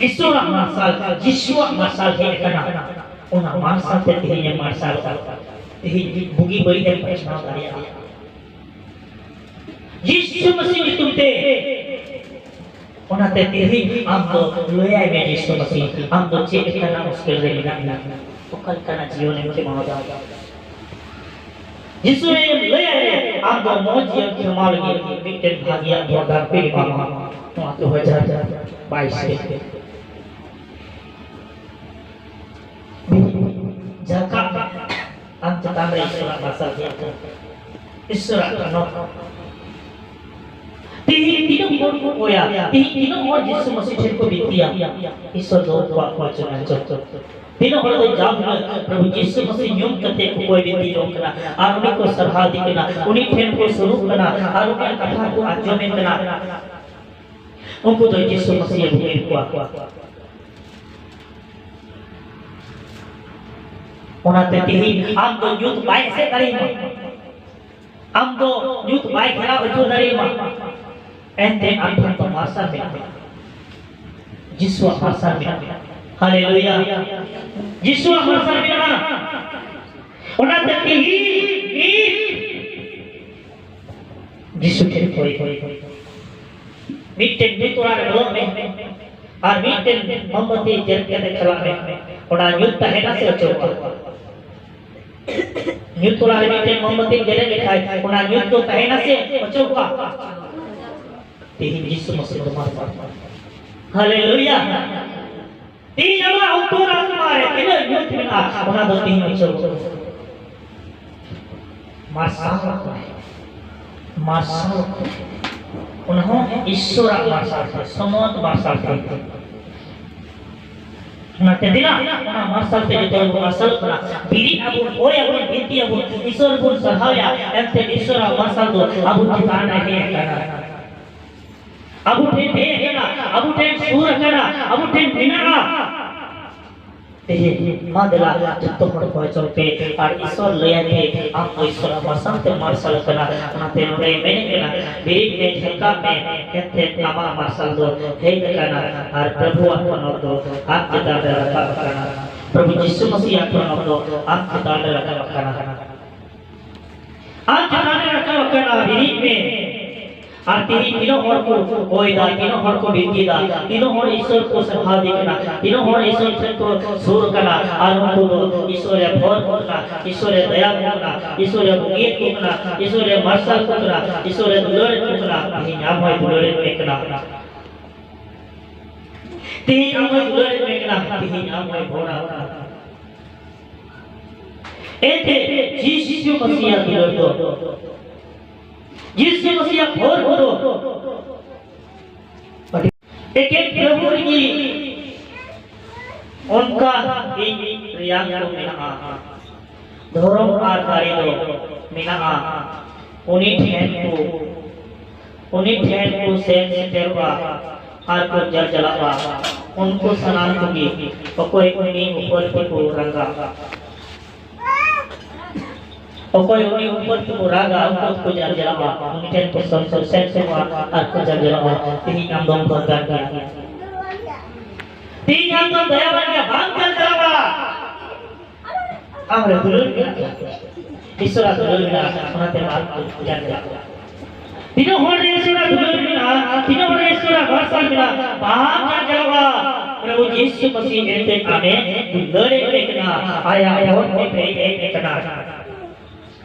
ᱤᱥᱚᱨᱟᱜ ᱢᱟᱨᱥᱟᱞ, ᱡᱤᱥᱩᱣᱟᱜ ᱢᱟᱨᱥᱟᱞ ᱦᱮᱡ ᱟᱠᱟᱱᱟ᱾ ᱚᱱᱟ ᱢᱟᱨᱥᱟᱞ ᱛᱮ ᱛᱮᱦᱮᱧ ᱮᱢ ᱢᱟᱨᱥᱟᱞᱚᱜᱼᱟ᱾ ᱛᱮᱦᱮᱧ ᱵᱩᱜᱤ ᱵᱟᱹᱲᱤᱡ ᱮᱢ ᱵᱟᱪᱷᱱᱟᱣ ᱫᱟᱲᱮᱭᱟᱜᱼᱟ᱾ ᱡᱤᱥᱩ ᱢᱟᱹᱥᱤ ᱧᱩᱛᱩᱢ ᱛᱮ᱾ ᱚᱱᱟᱛᱮ ᱛᱮᱦᱮᱧ ᱟᱢ ᱫᱚ ᱞᱟᱹᱭᱟᱭ ᱢᱮ, ᱡᱤᱥᱩ ᱢᱟᱹᱥᱤ, ᱟᱢ ᱫᱚ ᱪᱮᱫ ᱞᱮᱠᱟᱱᱟᱜ ᱢᱩᱥᱠᱤᱞ ᱨᱮ ᱢᱮᱱᱟᱜ ᱢᱮᱭᱟ? ᱚᱠᱟ ᱞᱮᱠᱟᱱᱟᱜ ᱡᱤᱭᱚᱱ ᱮᱢ ᱠᱷᱮᱢᱟᱣ ᱮᱫᱟ? ᱡᱤᱥᱩ ᱞᱟᱹᱭᱟᱭ ᱢᱮ, ᱟᱢ ᱫᱚ ᱢᱚᱡᱽ ᱡᱤᱭᱚᱱ ᱠᱷᱮᱢᱟᱣ ᱞᱟᱹᱜᱤᱫ ᱢᱤᱫᱴᱮᱱ ᱵᱷᱟᱹᱜᱤᱭᱟᱜ ᱵᱚᱨᱫᱟᱱ ᱠᱚ ᱮᱢᱟᱢᱟ᱾ ᱱᱚᱣᱟ ᱫᱩ ᱦᱟᱡᱟᱨ ᱵᱟᱭᱤᱥ ᱨᱮ᱾ ᱡᱟᱠᱟᱵ ᱟᱢ ᱪᱮᱛᱟᱱ ᱨᱮ ᱤᱥᱚᱨᱟᱜ ᱢᱟᱨᱥᱟᱞ ᱦᱮᱡ ᱟᱠᱟᱱᱟ᱾ ᱤᱥᱚᱨᱟᱜ ᱛᱷᱟᱱᱚᱛ᱾ ᱛᱤᱦᱤᱧ ᱛᱤᱱᱟᱹᱜ ᱦᱚᱲ ᱠᱚ ᱠᱚᱭᱟ, ᱛᱤᱦᱤᱧ ᱛᱤᱱᱟᱹᱜ ᱦᱚᱲ ᱡᱤᱥᱩ ᱢᱟᱹᱥᱤ ᱴᱷᱮᱱ ᱠᱚ ᱵᱤᱱᱛᱤᱭᱟ, ᱤᱥᱚᱨ ᱫᱚ ᱩᱱᱠᱩᱣᱟᱜ ᱠᱚᱭ ᱪᱚᱝ ᱟᱸᱡᱚᱢ᱾ ᱛᱤᱱᱟᱹᱜ ᱦᱚᱲ ᱫᱚ ᱡᱟᱣ ᱦᱤᱞᱳᱜ ᱯᱨᱚᱵᱷᱩ ᱡᱤᱥᱩ ᱢᱟᱹᱥᱤ ᱧᱩᱢ ᱠᱟᱛᱮ ᱠᱚ ᱠᱚᱭ ᱵᱤᱱᱛᱤ ᱡᱚᱝ ᱠᱟᱱᱟ, ᱟᱨ ᱩᱱᱤ ᱠᱚ ᱥᱟᱨᱦᱟᱣ ᱫᱤ ᱠᱟᱱᱟ, ᱩᱱᱤ ᱴᱷᱮᱱ ᱠᱚ ᱥᱩᱨᱩᱜ ᱠᱟᱱᱟ, ᱟᱨ ᱩᱱᱤᱭᱟᱜ ᱠᱟᱛᱷᱟ ᱠᱚ ᱟᱸᱡᱚᱢᱮᱫ ᱠᱟᱱᱟ᱾ ᱩᱱᱠᱩ ᱫᱚ ᱡᱤᱥᱩ ᱢᱟᱹᱥᱤ ᱵᱷᱩᱜᱤ ᱠᱚᱣᱟ᱾ ᱚᱱᱟᱛᱮ ᱛᱮᱦᱮᱧ ᱟᱢ ᱫᱚ ᱧᱩᱛ ᱵᱟᱭ ᱮᱥᱮᱫ ᱫᱟᱲᱮᱭᱟᱢᱟ, ᱟᱢ ᱫᱚ ᱧᱩᱛ ᱵᱟᱭ ᱜᱷᱮᱨᱟᱣ ᱦᱚᱪᱚ ᱫᱟᱲᱮᱭᱟᱢᱟ᱾ ᱮᱱᱛᱮ ᱟᱢ ᱴᱷᱮᱱ ᱫᱚ ᱢᱟᱨᱥᱟᱞ ᱢᱮᱱᱟᱜᱼᱟ, ᱡᱤᱥᱩᱣᱟᱜ ᱢᱟᱨᱥᱟᱞ ᱢᱮᱱᱟᱜᱼᱟ᱾ ᱦᱟᱞᱮᱞᱩᱭᱟ! ᱡᱤᱥᱩᱣᱟᱜ ᱢᱟᱨᱥᱟᱞ ᱢᱮᱱᱟᱜᱼᱟ᱾ ᱚᱱᱟᱛᱮ ᱛᱮᱦᱮᱧ ᱱᱤᱛ ᱡᱤᱥᱩ ᱴᱷᱮᱱ ᱠᱚᱭ ᱢᱮ᱾ ᱢᱤᱫᱴᱮᱱ ᱧᱩᱛ ᱚᱲᱟᱜ ᱨᱮ ᱵᱚᱞᱚᱜ ᱢᱮ ᱟᱨ ᱢᱤᱫᱴᱮᱱ ᱢᱳᱢᱵᱟᱛᱤ ᱡᱮᱨᱮᱫ ᱠᱟᱛᱮ ᱪᱟᱞᱟᱜ ᱢᱮ᱾ ᱚᱱᱟ ᱧᱩᱛ ᱛᱟᱦᱮᱱᱟ ᱥᱮ ᱚᱪᱚᱜᱚᱜᱼᱟ? ᱧᱩᱛ ᱚᱲᱟᱜ ᱨᱮ ᱢᱤᱫᱴᱮᱱ ᱢᱳᱢᱵᱟᱛᱤ ᱡᱮᱨᱮᱫ ᱞᱮᱠᱷᱟᱱ ᱚᱱᱟ ᱧᱩᱛ ᱫᱚ ᱛᱟᱦᱮᱱᱟ ᱥᱮ ᱚᱪᱚᱜᱚᱜᱼᱟ? ᱛᱮᱦᱮᱧ ᱡᱤᱥᱩ ᱢᱟᱹᱥᱤ ᱫᱚ ᱢᱟᱨᱥᱟᱞ᱾ ᱦᱟᱞᱮᱞᱩᱭᱟ! ᱛᱮᱦᱮᱧ ᱟᱢᱟᱜ ᱚᱱᱛᱚᱨ ᱟᱛᱢᱟ ᱨᱮ ᱛᱤᱱᱟᱹᱜ ᱧᱩᱛ ᱢᱮᱱᱟᱜᱼᱟ, ᱚᱱᱟ ᱫᱚ ᱛᱮᱦᱮᱧ ᱚᱪᱚᱜ ᱢᱮ᱾ ᱢᱟᱨᱥᱟᱞ ᱚᱠᱚᱭ? ᱢᱟᱨᱥᱟᱞ ᱚᱠᱚᱭ? ᱚᱱᱟ ᱦᱚᱸ ᱤᱥᱚᱨᱟᱜ ᱢᱟᱨᱥᱟᱞ ᱛᱮ, ᱥᱚᱢᱚᱛ ᱢᱟᱨᱥᱟᱞ ᱛᱮ᱾ ᱚᱱᱟᱛᱮ ᱫᱮᱞᱟ, ᱚᱱᱟ ᱢᱟᱨᱥᱟᱞ ᱛᱮ ᱡᱚᱛᱚ ᱦᱚᱲ ᱵᱚᱱ ᱢᱟᱨᱥᱟᱞᱚᱜ ᱠᱟᱱᱟ᱾ ᱵᱤᱨᱤᱫ ᱟᱵᱚᱱ, ᱦᱚᱭ ᱟᱵᱚᱱ, ᱵᱤᱱᱛᱤ ᱟᱵᱚᱱ, ᱤᱥᱚᱨ ᱵᱚᱱ ᱥᱟᱨᱦᱟᱣᱭᱟ᱾ ᱮᱱᱛᱮ ᱤᱥᱚᱨᱟᱜ ᱢᱟᱨᱥᱟᱞ ᱫᱚ ᱟᱵᱚ ᱪᱮᱛᱟᱱ ᱨᱮ ᱦᱮᱡ ᱟᱠᱟᱱᱟ᱾ ᱟᱵᱚ ᱴᱷᱮᱱ ᱦᱮᱡ ᱟᱠᱟᱱᱟ, ᱟᱵᱚ ᱴᱷᱮᱱ ᱥᱩᱨ ᱟᱠᱟᱱᱟ, ᱟᱵᱚ ᱴᱷᱮᱱ ᱢᱮᱱᱟᱜᱼᱟ᱾ ᱛᱮᱦᱮᱧ ᱢᱟ ᱫᱮᱞᱟ ᱡᱚᱛᱚ ᱦᱚᱲ ᱠᱚ ᱦᱤᱡᱩᱜ ᱯᱮ ᱟᱨ ᱤᱥᱚᱨ ᱞᱟᱹᱭᱟᱭ ᱯᱮ, ᱟᱢ ᱫᱚ ᱤᱥᱚᱨᱟᱜ ᱢᱟᱨᱥᱟᱞ ᱛᱮ ᱢᱟᱨᱥᱟᱞ ᱟᱠᱟᱱᱟ᱾ ᱚᱱᱟᱛᱮ ᱱᱚᱰᱮ ᱢᱮᱱᱮᱫ ᱠᱟᱱᱟ, ᱵᱮᱨᱮᱫ ᱢᱮ, ᱰᱷᱮᱨᱠᱟᱜ ᱢᱮ, ᱮᱱᱛᱮ ᱟᱢᱟᱜ ᱢᱟᱨᱥᱟᱞ ᱫᱚ ᱦᱮᱡ ᱟᱠᱟᱱᱟ ᱟᱨ ᱯᱨᱚᱵᱷᱩᱣᱟᱜ ᱯᱚᱱᱚᱛ ᱫᱚ ᱟᱢ ᱪᱮᱛᱟᱱ ᱨᱮ ᱨᱟᱠᱟᱵ ᱟᱠᱟᱱᱟ᱾ ᱯᱨᱚᱵᱷᱩ ᱡᱤᱥᱩ ᱢᱟᱥᱤᱭᱟᱜ ᱯᱚᱱᱚᱛ ᱫᱚ ᱟᱢ ᱪᱮᱛᱟᱱ ᱨᱮ ᱨᱟᱠᱟᱵ ᱟᱠᱟᱱᱟ᱾ ᱟᱢ ᱪᱮᱛᱟᱱ ᱨᱮ ᱨᱟᱠᱟᱵ ᱟᱠᱟᱱᱟ, ᱵᱮᱨᱮᱫ ᱢᱮ᱾ ᱟᱨ ᱛᱮᱦᱮᱧ ᱛᱤᱱᱟᱹᱜ ᱦᱚᱲ ᱠᱚ ᱠᱚᱭ ᱫᱟ, ᱛᱤᱱᱟᱹᱜ ᱦᱚᱲ ᱠᱚ ᱵᱤᱱᱛᱤ ᱫᱟ, ᱛᱤᱱᱟᱹᱜ ᱦᱚᱲ ᱤᱥᱚᱨ ᱠᱚ ᱥᱟᱨᱦᱟᱣ ᱫᱮ ᱠᱟᱱᱟ, ᱛᱤᱱᱟᱹᱜ ᱦᱚᱲ ᱤᱥᱚᱨ ᱴᱷᱮᱱ ᱠᱚ ᱥᱩᱨ ᱠᱟᱱᱟ, ᱟᱨ ᱩᱱᱠᱩ ᱫᱚ ᱤᱥᱚᱨ ᱮ ᱵᱷᱚᱨ ᱠᱚ ᱠᱟᱱᱟ, ᱤᱥᱚᱨ ᱮ ᱫᱟᱭᱟ ᱠᱚ ᱠᱟᱱᱟ, ᱤᱥᱚᱨ ᱮ ᱵᱩᱜᱤᱭᱮᱫ ᱠᱚ ᱠᱟᱱᱟ, ᱤᱥᱚᱨ ᱮ ᱢᱟᱨᱥᱟᱞ ᱠᱚ ᱠᱟᱱᱟ, ᱤᱥᱚᱨ ᱮ ᱫᱩᱞᱟᱹᱲᱮᱫ ᱠᱚ ᱠᱟᱱᱟ᱾ ᱛᱮᱦᱮᱧ ᱟᱢ ᱦᱚᱸᱭ ᱫᱩᱞᱟᱹᱲᱮᱫ ᱢᱮ ᱠᱟᱱᱟ᱾ ᱛᱮᱦᱮᱧ ᱟᱢ ᱦᱚᱸᱭ ᱫᱩᱞᱟᱹᱲᱮᱫ ᱢᱮ ᱠᱟᱱᱟ᱾ ᱛᱮᱦᱮᱧ ᱟᱢ ᱦᱚᱸᱭ ᱵᱷᱚᱨ ᱟᱢ ᱠᱟᱱᱟ᱾ ᱮᱱᱛᱮ ᱡᱤᱥᱩ ᱢᱟᱥᱤᱭᱟᱜ ᱫᱩᱞᱟᱹᱲ ᱫᱚ, ᱡᱤᱥᱩ ᱢᱟᱥᱤᱭᱟᱜ ᱵᱷᱚᱨ ᱠᱚᱫᱚ ᱮᱠᱮᱱ ᱯᱨᱚᱵᱷᱩ ᱨᱮᱜᱮ ᱚᱱᱠᱟ ᱤᱧ ᱨᱮᱭᱟᱜ ᱠᱚ ᱢᱮᱱᱟᱜᱼᱟ᱾ ᱫᱷᱚᱨᱚᱢ ᱟᱨ ᱫᱟᱲᱮ ᱫᱚ ᱢᱮᱱᱟᱜᱼᱟ᱾ ᱩᱱᱤ ᱴᱷᱮᱱ ᱠᱚ, ᱩᱱᱤ ᱴᱷᱮᱱ ᱠᱚ ᱥᱮᱱ ᱥᱮᱴᱮᱨᱚᱜᱼᱟ ᱟᱨ ᱠᱚ ᱡᱟᱨᱡᱟᱞᱟᱜᱼᱟ᱾ ᱩᱱᱠᱩ ᱥᱟᱱᱟᱢ ᱠᱚᱜᱮ ᱚᱠᱚᱭ ᱩᱱᱤ ᱩᱯᱚᱨ ᱛᱮᱠᱚ ᱨᱟᱸᱜᱟ, ᱚᱠᱚᱭ ᱩᱱᱤ ᱩᱯᱚᱨ ᱛᱮᱠᱚ ᱨᱟᱸᱜᱟ, ᱩᱱᱠᱩ ᱫᱚᱠᱚ ᱡᱟᱨᱡᱟᱞᱟᱜᱼᱟ᱾ ᱩᱱᱤ ᱴᱷᱮᱱ ᱠᱚ ᱥᱮᱱ ᱥᱮᱴᱮᱨᱚᱜᱼᱟ ᱟᱨ ᱠᱚ ᱡᱟᱨᱡᱟᱞᱟᱜᱼᱟ᱾ ᱛᱮᱦᱮᱧ ᱟᱢ ᱫᱚᱢ ᱵᱷᱟᱜᱟᱱ ᱜᱮᱭᱟ᱾ ᱛᱮᱦᱮᱧ ᱟᱢ ᱫᱚᱢ ᱫᱟᱭᱟᱣᱟᱱ ᱜᱮᱭᱟ, ᱵᱟᱢ ᱡᱟᱨᱡᱟᱞᱟᱜᱼᱟ᱾ ᱟᱢ ᱨᱮ ᱫᱩᱞᱟᱹᱲ ᱢᱮᱱᱟᱜᱼᱟ, ᱤᱥᱚᱨᱟᱜ ᱫᱩᱞᱟᱹᱲ ᱢᱮᱱᱟᱜᱼᱟ, ᱚᱱᱟᱛᱮ ᱵᱟᱢ ᱡᱟᱨᱡᱟᱞᱟᱜᱼᱟ᱾ ᱛᱤᱱᱟᱹᱜ ᱦᱚᱲ ᱨᱮ ᱤᱥᱚᱨᱟᱜ ᱫᱩᱞᱟᱹᱲ ᱢᱮᱱᱟᱜᱼᱟ, ᱛᱤᱱᱟᱹᱜ ᱦᱚᱲ ᱨᱮ ᱤᱥᱚᱨᱟᱜ ᱢᱟᱨᱥᱟᱞ ᱢᱮᱱᱟᱜᱼᱟ, ᱵᱟᱢ ᱡᱟᱨᱡᱟᱞᱟᱜᱼᱟ᱾ ᱯᱨᱚᱵᱷᱩ ᱡᱤᱥᱩ ᱢᱟᱥᱤ ᱮᱱᱛᱮ ᱟᱢᱮ ᱫᱩᱞᱟᱹᱲᱮᱫ ᱢᱮ ᱠᱟᱱᱟ, ᱟᱭᱟᱜ ᱦᱚᱨ ᱛᱮ ᱯᱮᱨᱮᱡ ᱮᱫ ᱢᱮ ᱠᱟᱱᱟ,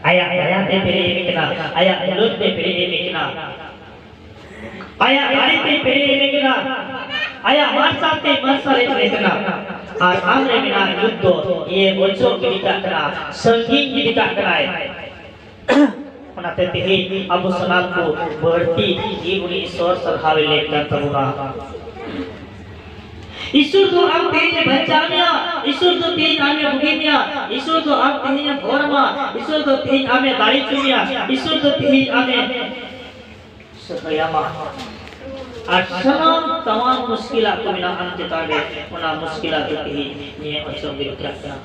ᱟᱭᱟᱜ ᱫᱟᱭᱟ ᱛᱮ ᱯᱮᱨᱮᱡ ᱮᱫ ᱢᱮ ᱠᱟᱱᱟ, ᱟᱭᱟᱜ ᱫᱩᱞᱟᱹᱲ ᱛᱮ ᱯᱮᱨᱮᱡ ᱮᱫ ᱢᱮ ᱠᱟᱱᱟ, ᱟᱭᱟᱜ ᱫᱟᱲᱮ ᱛᱮ ᱯᱮᱨᱮᱡ ᱮᱫ ᱢᱮ ᱠᱟᱱᱟ, ᱟᱭᱟᱜ ᱢᱟᱨᱥᱟᱞ ᱛᱮ ᱢᱟᱨᱥᱟᱞ ᱮᱫ ᱢᱮ ᱠᱟᱱᱟ᱾ ᱟᱨ ᱟᱢ ᱨᱮ ᱢᱮᱱᱟᱜ ᱧᱩᱛ ᱫᱚ ᱤᱭᱟᱹ ᱚᱪᱚᱜ ᱜᱤᱰᱤ ᱠᱟᱜ ᱠᱟᱱᱟ, ᱥᱟᱺᱜᱤᱧ ᱜᱤᱰᱤ ᱠᱟᱜ ᱠᱟᱱᱟᱭ᱾ ᱚᱱᱟᱛᱮ ᱛᱮᱦᱮᱧ ᱟᱵᱚ ᱥᱟᱱᱟᱢ ᱠᱚ ᱵᱟᱹᱲᱛᱤ ᱜᱮ ᱩᱱᱤ ᱤᱥᱚᱨ ᱥᱟᱨᱦᱟᱣ ᱮ ᱞᱮᱠ ᱠᱟᱱ ᱛᱟᱵᱚᱱᱟ᱾ ᱤᱥᱚᱨ ᱫᱚ ᱟᱢ ᱛᱮᱦᱮᱧ ᱮ ᱵᱟᱧᱪᱟᱣ ᱢᱮᱭᱟ, ᱤᱥᱚᱨ ᱫᱚ ᱛᱮᱦᱮᱧ ᱟᱢ ᱮ ᱵᱩᱜᱤ ᱢᱮᱭᱟ, ᱤᱥᱚᱨ ᱫᱚ ᱟᱢ ᱛᱮᱦᱮᱧ ᱮ ᱵᱷᱚᱨ ᱟᱢᱟ, ᱤᱥᱚᱨ ᱫᱚ ᱛᱮᱦᱮᱧ ᱟᱢ ᱮ ᱫᱟᱲᱮ ᱦᱚᱪᱚ ᱢᱮᱭᱟ, ᱤᱥᱚᱨ ᱫᱚ ᱛᱮᱦᱮᱧ ᱟᱢ ᱮ ᱥᱟᱹᱠᱷᱟᱹᱭᱟᱢᱟ᱾ ᱟᱨ ᱥᱟᱱᱟᱢ ᱛᱟᱢᱟᱢ ᱢᱩᱥᱠᱤᱞᱟᱜ ᱠᱚ ᱢᱮᱱᱟᱜᱼᱟ ᱟᱢ ᱪᱮᱛᱟᱱ ᱨᱮ, ᱚᱱᱟ ᱢᱩᱥᱠᱤᱞᱟᱜ ᱫᱚ ᱛᱮᱦᱮᱧ ᱧᱮᱞ ᱚᱪᱚ ᱜᱤᱰᱤ ᱠᱟᱜ ᱠᱟᱱᱟ᱾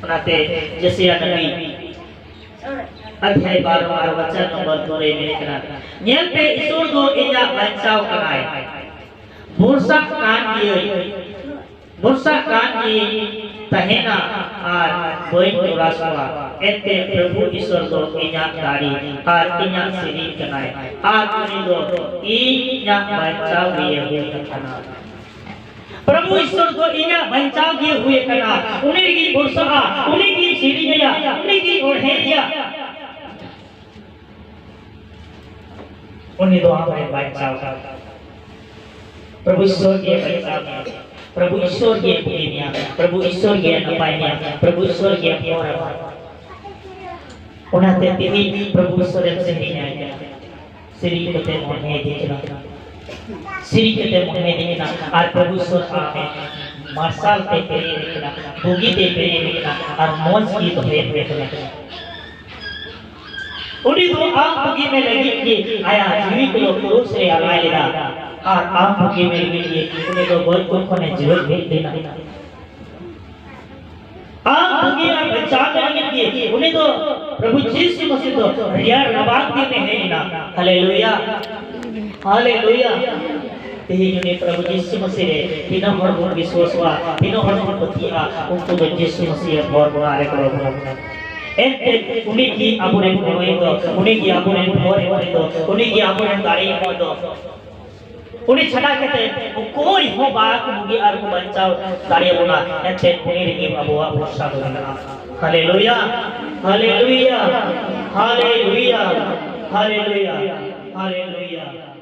ᱚᱱᱟᱛᱮ ᱡᱮᱥᱟᱭᱟ ᱱᱚᱵᱤ ᱚᱫᱷᱭᱟᱭ ᱵᱟᱨᱚ ᱟᱨ ᱵᱟᱪᱚᱱ ᱱᱚᱢᱵᱚᱨ ᱫᱩ ᱨᱮ ᱢᱮᱱᱮᱫ ᱠᱟᱱᱟ, "ᱧᱮᱞ ᱯᱮ, ᱤᱥᱚᱨ ᱫᱚ ᱤᱧᱟᱜ ᱵᱟᱧᱪᱟᱣ ᱠᱟᱱᱟᱭ, ᱵᱷᱚᱨᱥᱟ ᱠᱟᱱ ᱜᱤᱭᱟᱹᱧ, ᱵᱷᱚᱨᱥᱟ ᱠᱟᱱ ᱜᱤᱭᱟᱹᱧ ᱛᱟᱦᱮᱱᱟ ᱟᱨ ᱵᱟᱹᱧ ᱩᱫᱟᱥᱚᱜᱼᱟ᱾ ᱮᱱᱛᱮ ᱯᱨᱚᱵᱷᱩ ᱤᱥᱚᱨ ᱫᱚ ᱤᱧᱟᱜ ᱫᱟᱲᱮ ᱟᱨ ᱤᱧᱟᱜ ᱥᱮᱨᱮᱧ ᱠᱟᱱᱟᱭ, ᱟᱨ ᱩᱱᱤ ᱫᱚ ᱤᱧᱟᱜ ᱵᱟᱧᱪᱟᱣ ᱜᱮ ᱦᱩᱭ ᱟᱠᱟᱱᱟ᱾" ᱯᱨᱚᱵᱷᱩ ᱤᱥᱚᱨ ᱫᱚ ᱤᱧᱟᱜ ᱵᱟᱧᱪᱟᱣ ᱜᱮ ᱦᱩᱭ ᱟᱠᱟᱱᱟ, ᱩᱱᱤ ᱨᱮᱜᱮᱧ ᱵᱷᱚᱨᱥᱟᱜᱼᱟ, ᱩᱱᱤ ᱜᱮᱧ ᱥᱮᱨᱮᱧ ᱟᱭᱟ, ᱩᱱᱤ ᱜᱮᱧ ᱚᱬᱦᱮᱭᱟ᱾ ᱩᱱᱤ ᱫᱚ ᱟᱢᱨᱮ ᱵᱟᱧᱪᱟᱣ ᱠᱟᱱᱟ᱾ ᱯᱨᱚᱵᱷᱩ ᱤᱥᱚᱨ ᱜᱮ ᱵᱟᱧᱪᱟᱣ ᱢᱮᱭᱟ, ᱯᱨᱚᱵᱷᱩ ᱤᱥᱚᱨ ᱜᱮ ᱵᱩᱜᱤ ᱢᱮᱭᱟ, ᱯᱨᱚᱵᱷᱩ ᱤᱥᱚᱨ ᱜᱮ ᱱᱟᱯᱟᱭ ᱢᱮᱭᱟ, ᱯᱨᱚᱵᱷᱩ ᱤᱥᱚᱨ ᱜᱮ ᱦᱚᱨ ᱟᱢᱟ᱾ ᱚᱱᱟᱛᱮ ᱛᱮᱦᱮᱧ ᱯᱨᱚᱵᱷᱩ ᱤᱥᱚᱨᱮᱢ ᱥᱮᱨᱮᱧ ᱟᱭ ᱠᱟᱱᱟ, ᱥᱮᱨᱮᱧ ᱠᱟᱛᱮ ᱢᱚᱱᱮ ᱫᱤ ᱠᱟᱱᱟ, ᱥᱮᱨᱮᱧ ᱠᱟᱛᱮ ᱢᱚᱱᱮ ᱫᱤ ᱠᱟᱱᱟ, ᱟᱨ ᱯᱨᱚᱵᱷᱩ ᱤᱥᱚᱨ ᱟᱢᱮ ᱢᱟᱨᱥᱟᱞ ᱛᱮ ᱯᱮᱨᱮᱡ ᱮ ᱠᱟᱱᱟ, ᱵᱩᱜᱤ ᱛᱮ ᱯᱮᱨᱮᱡ ᱮ ᱠᱟᱱᱟ, ᱟᱨ ᱢᱚᱡᱽ ᱜᱮ ᱫᱚᱦᱚᱭᱮᱫ ᱢᱮ ᱠᱟᱱᱟ᱾ ᱩᱱᱤ ᱫᱚ ᱟᱢ ᱵᱩᱜᱤ ᱢᱮ ᱞᱟᱹᱜᱤᱫ ᱜᱮ ᱟᱭᱟᱜ ᱡᱤᱣᱤ ᱠᱚᱫᱚ ᱠᱨᱩᱥ ᱨᱮ ᱟᱞᱟᱭ ᱞᱮᱫᱟ, ᱟᱨ ᱟᱢ ᱵᱩᱜᱤ ᱢᱮ ᱞᱟᱹᱜᱤᱫ ᱜᱮ ᱩᱱᱤ ᱫᱚ ᱜᱚᱡ ᱠᱚ ᱠᱷᱚᱱᱮ ᱡᱤᱣᱮᱫ ᱦᱮᱡ ᱞᱮᱱᱟ᱾ ᱟᱢ ᱵᱩᱜᱤ ᱟᱨ ᱵᱟᱧᱪᱟᱣ ᱢᱮ ᱞᱟᱹᱜᱤᱫ ᱜᱮ ᱩᱱᱤ ᱫᱚ, ᱯᱨᱚᱵᱷᱩ ᱡᱤᱥᱩ ᱢᱟᱥᱤ ᱫᱚ ᱨᱮᱭᱟᱲ ᱨᱟᱵᱟᱝ ᱫᱤᱱ ᱮ ᱦᱮᱡ ᱮᱱᱟ᱾ ᱦᱟᱞᱮᱞᱩᱭᱟ, ᱦᱟᱞᱮᱞᱩᱭᱟ᱾ ᱛᱮᱦᱮᱧ ᱩᱱᱤ ᱯᱨᱚᱵᱷᱩ ᱡᱤᱥᱩ ᱢᱟᱥᱤ ᱨᱮ ᱛᱤᱱᱟᱹᱜ ᱦᱚᱲ ᱵᱚᱱ ᱵᱤᱥᱣᱟᱥᱚᱜᱼᱟ, ᱛᱤᱱᱟᱹᱜ ᱦᱚᱲ ᱵᱚᱱ ᱯᱟᱹᱛᱭᱟᱹᱜᱼᱟ, ᱩᱱᱠᱩ ᱫᱚ ᱡᱤᱥᱩ ᱢᱟᱥᱤ ᱟᱜ ᱵᱚᱨᱱᱚᱱᱟ ᱨᱮ ᱠᱚ ᱵᱚᱞᱚᱱᱟ᱾ ᱮᱱᱛᱮ ᱩᱱᱤ ᱜᱮ ᱟᱵᱚᱨᱮᱱ ᱜᱚᱲᱚᱭ ᱫᱚ, ᱩᱱᱤ ᱜᱮ ᱟᱵᱚᱨᱮᱱ ᱵᱷᱚᱨ ᱮᱢᱚᱜ ᱫᱚ, ᱩᱱᱤ ᱜᱮ ᱟᱵᱚᱨᱮᱱ ᱫᱟᱲᱮ ᱮᱢᱚᱜ ᱫᱚ᱾ ᱩᱱᱤ ᱪᱷᱟᱰᱟ ᱠᱟᱛᱮ ᱚᱠᱚᱭ ᱦᱚᱸ ᱵᱟᱠᱚ ᱵᱩᱜᱤ ᱟᱨ ᱠᱚ ᱵᱟᱧᱪᱟᱣ ᱫᱟᱲᱮᱭᱟᱵᱚᱱᱟ᱾ ᱮᱱᱛᱮ ᱩᱱᱤ ᱨᱮᱜᱮ ᱟᱵᱚᱣᱟᱜ ᱵᱷᱚᱨᱥᱟ ᱫᱚ ᱢᱮᱱᱟᱜᱼᱟ᱾ ᱦᱟᱞᱮᱞᱩᱭᱟ, ᱦᱟᱞᱮᱞᱩᱭᱟ, ᱦᱟᱞᱮᱞᱩᱭᱟ, ᱦᱟᱞᱮᱞᱩᱭᱟ, ᱦᱟᱞᱮᱞᱩᱭᱟ᱾